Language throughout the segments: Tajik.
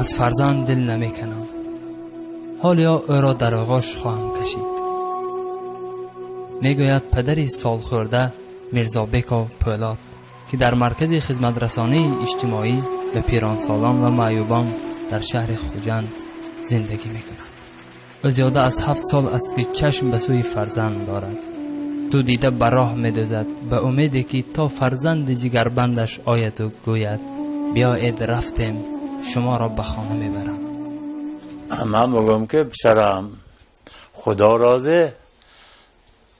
Аз фарзанд дил намекунам. Ҳоло ӯро дар оғӯш хоҳам кашид. Мегӯяд падари солхӯрда Мирзобеков Пӯлод, ки дар маркази хизматрасонии иҷтимоӣ ба пиронсолон ва маъюбон дар шаҳри Хуҷанд зиндагӣ мекунад. Ӯ зиёда аз 7 сол аст, ки чашм ба сӯи фарзанд дорад. Ду дида ба роҳ медӯзад ба умеде, ки то фарзанди ҷигарбандаш ояду гӯяд: биёед, рафтем, шуморо ба хона мебарам. Ман мегӯям, ки писарам, Худо розӣ,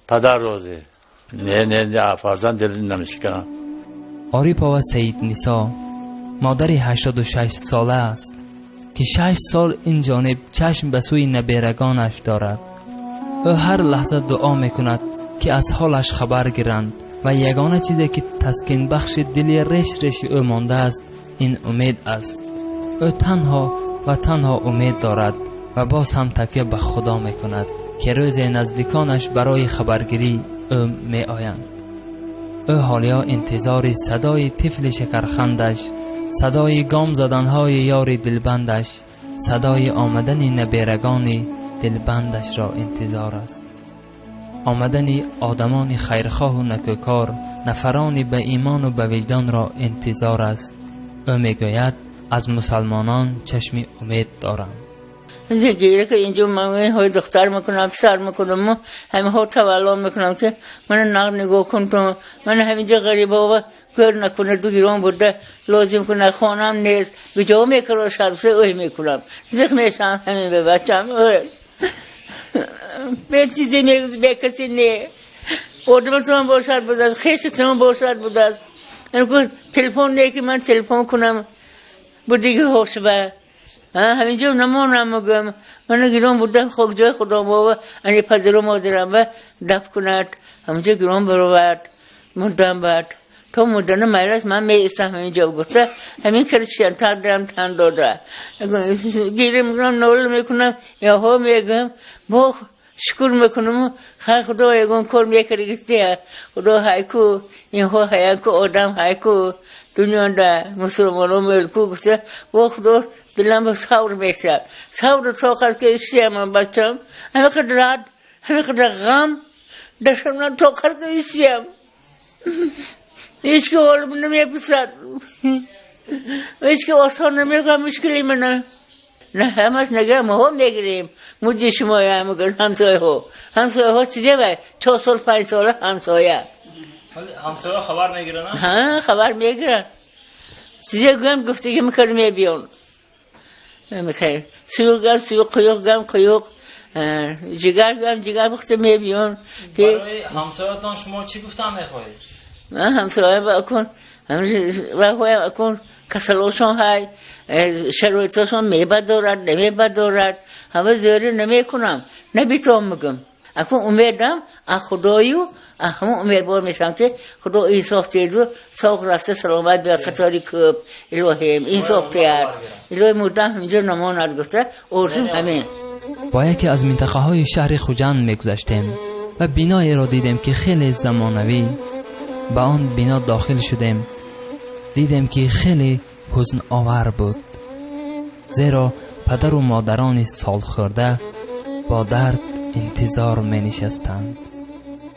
падар розӣ. Не, не, не, фарзанд дил намешиканам. Орипова Саиднисо модари 86 сола аст, ки 6 сол ин ҷониб чашм ба сӯи наберагонаш дорад. Ӯ ҳар лаҳза дуо мекунад, ки аз ҳолаш хабар гиранд ва ягона чизе, ки таскинбахши дили реш реши ӯ мондааст, ин умед аст. Ӯ танҳо ва танҳо умед дорад ва боз ҳам такя ба Худо мекунад, ки рӯзе наздиконаш барои хабаргирӣ ӯ меоянд. Ӯ ҳолиё интизори садои тифли шакархандаш, садои гом заданҳои ёри дилбандаш, садои омадани наберагони дилбандашро интизор аст. Омадани одамони хайрхоҳу накӯкор, нафарони ба имону ба виҷдонро интизор аст. Ӯ мегӯяд: аз мусалмонон чашми умед дорам. Зиндагиро ки инҷо ман ҳои духтар мекунам, писар мекунам, ҳамаҳо тавалло мекунам, ки мана нағ нигоҳ кун, ту мана ҳаминҷо ғарибова гӯр накунад, ду гирон бурда лозим кунад, хонам нест, биҷо мекунам, шарфе ӯй мекунам, зиқ мешавам ҳамин ба бачам. Бе чизе не, бе касе не, одаматон бошад будааст, хешатон бошад будааст. Телефон не, ки ман телефон кунам, будиги ҳошба ҳаминҷо намонам, мегӯям, мана гирон бурда хок ҷои худомова ани падару модарам ба даф кунад, ҳаминҷо гирон баровард, мурдам баъд то мурдана майлаш ман меистам ҳаминҷо гуфта, ҳамин кар шантар дам тан дода гире мекунам, нола мекунам, яҳо мегӯям, бо шукр мекунам, хай Худо ягон кор мекардагистия, Худо ҳайку инҳо ҳаяку одам ҳайку дунёда мусулмоно мулку гуфта, бо Худо дилам ба савр мешавад, савру тоқат ки ишиям бачам, ҳамин қадар рад, ҳамин қадар ғам дашамнан тоқат ки ишиям, ҳеҷ ки ҳолим намепурсад, ҳеҷ ки осон намекунад мушкили мана. На ҳамаш нага моҳо мегирем муҷи шумоя, мегӯянд ҳамсояҳо, ҳамсояҳо чизе вай 4 сол 5 сола ҳамсоя. Ҳамсоя хабар мегиранд? Ҳа, хабар мегиранд. Чизе гӯям, гуфтагӣ мекард, мебиён. Суюқ гам суюқ, қуюқ гам қуюқ, ҷигар гам ҷигар бухта мебиён. Барои ҳамсоятон шумо чӣ гуфтан мехоҳед? Ман ҳамсоя акун ваҳоям акун касалошон ҳай, шароитошон мебадорад, намебадорад, ҳама зӯрӣ намекунам, набитон мегӯм. Акун умедам аз Худою, ҳамон умедвор мешавам, ки Худо инсоф диҳаду соғ рафта саломат биёд қатори кӯб, илоҳим инсоф диҳад, илоҳи мурдам ҳаминҷо намонад гуфта орзум ҳамин. Бо яке аз минтақаҳои шаҳри Хуҷанд мегузаштем ва биноеро дидем, ки хеле замонавӣ. Ба он бино дохил шудем, дидем, ки хеле ҳузновар буд, зеро падару модарони солхӯрда бо дард интизор менишастанд.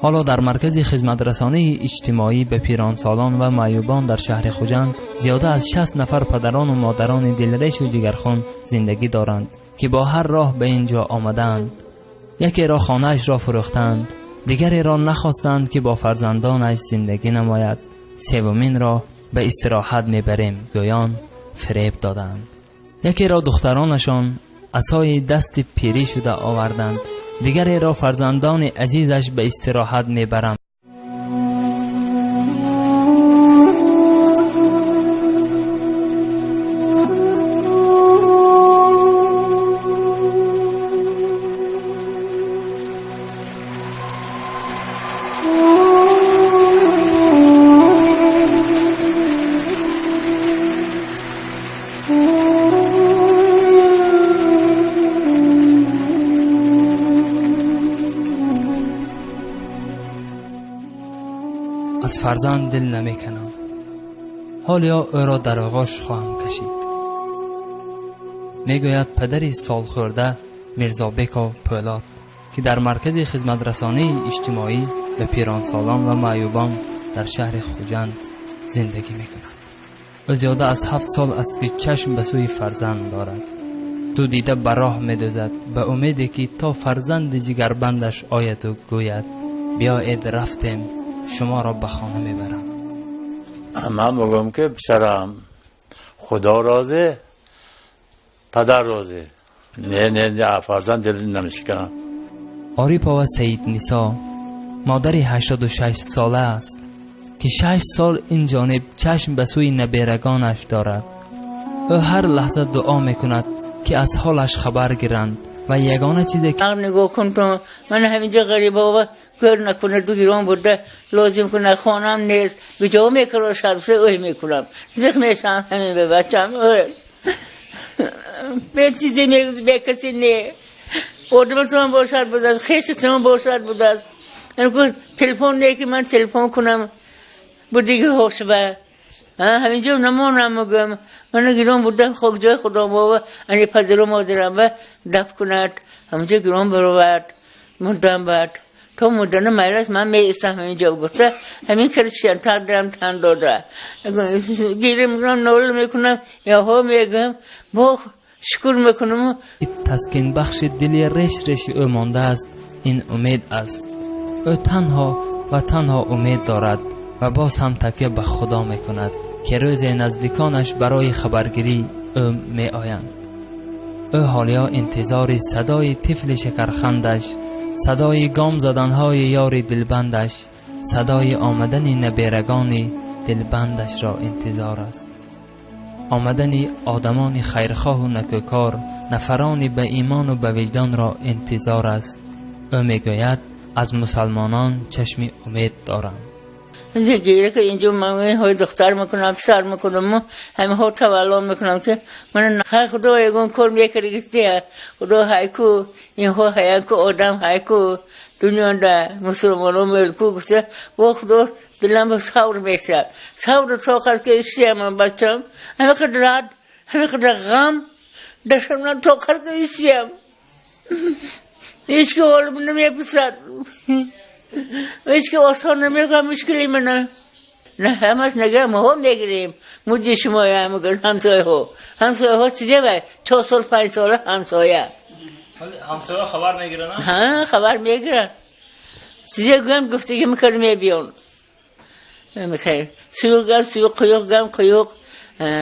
Ҳоло дар маркази хизматрасонии иҷтимоӣ ба пиронсолон ва маъюбон дар шаҳри Хуҷанд зиёда аз 60 нафар падарону модарони дилрешу ҷигархун зиндагӣ доранд, ки бо ҳар роҳ ба ин ҷо омадаанд. Якеро хонаашро фурӯхтанд, дигареро нахостанд, ки бо фарзандонаш зиндагӣ намояд, севуминро ба истироҳат мебарем гӯён фиреб доданд. Якеро духтаронашон асои дасти пирӣ шуда оварданд, дигареро фарзандони азизаш ба истироҳат мебарам. Аз фарзанд дил намекунам. Ҳоло ӯро дар оғӯш хоҳам кашид. Мегӯяд падари солхӯрда Мирзобеков Пӯлод, ки дар маркази хизматрасонии иҷтимоӣ ба пиронсолон ва маъюбон дар шаҳри Хуҷанд зиндагӣ мекунад. Ӯ зиёда аз 7 сол аст, ки чашм ба сӯи фарзанд дорад. Ду дида ба роҳ медӯзад, ба умеде ки то фарзанди ҷигарбандаш ояду гӯяд: «Биёед, рафтем, шуморо ба хона мебарам». Ман мегӯям, ки писарам, Худо розӣ, падар розӣ. Не, не, фарзанд дил намешиканам. Орипова Саиднисо модари 86 сола аст, ки 6 сол ин ҷониб чашм ба сӯи наберагонаш дорад. Ӯ ҳар лаҳза дуо мекунад, ки аз ҳолаш хабар гиранд ва ягона чизе ки Нигоҳ кун ту, ман ҳаминҷо ғарибова кор накунад, ду гирон бурда лозим кунад, хонам нест, биҷо мекунам, шарфе ӯй мекунам, зиқ мешам ҳамин ба бачам. Бе чизе бе каси не, одаматон бошад будааст, хешатон бошад будааст. Телефон не, ки ман телефон кунам, будиги ҳошба ҳаминҷо намонам, мегӯям, мана гирон бурда хок ҷои худо ани падару модарам ба даф кунад, ҳаминҷо гирон баровард, мурдам баъд то мурдана майлас ман меистам ҳаминҷо гуфта, ҳамин кар тардам тан дода гирем мекунам, нола мекунам, яҳо мегӯям, бо шукр мекунам. Таскинбахши дили реш реши ӯ мондааст, ин умед аст. Ӯ танҳо ва танҳо умед дорад ва боз ҳам такя ба Худо мекунад, ки рӯзе наздиконаш барои хабаргирӣ ӯ меоянд. Ӯ ҳолиё интизори садои тифли шакархандаш, садои гом заданҳои ёри дилбандаш, садои омадани наберагони дилбандашро интизор аст. Омадани одамони хайрхоҳу накӯкор, нафарони ба имону ба виҷдонро интизор аст. Ӯ мегӯяд: «Аз мусалмонон чашми умед дорам». Зиндагиро ки инҷо ман ҳои духтар мекунам, писар мекунам, ҳамаҳо тавалло мекунам, ки ман хай Худо ягон кор мекардагистия, Худо ҳайку инҳо ҳаяку одам ҳайку дунёда мусулмоно мулку гуфта, бо Худо дилам ба савр мешавад, савру тоқат ки ишиям бачам, ҳама қадар рад, ҳама қадар ғам дашамнам, тоқат ки ишиям, ҳеч ки ҳолим намепурсад, ҳеч ки осон намехоҳад мушкили мана. На ҳамаш нага моҳо мегирем, муҷи шумоя мегӯянд ҳамсояҳо. Ҳамсояҳо чизе вай 4 сол, 5 сола ҳамсоя. Ҳамсоя хабар мегиранд? Ҳа, хабар мегиранд. Чизе гӯям, гуфтагӣ мекард, мебиён. Суюқ гам суюқ, қуюқ гам қуюқ.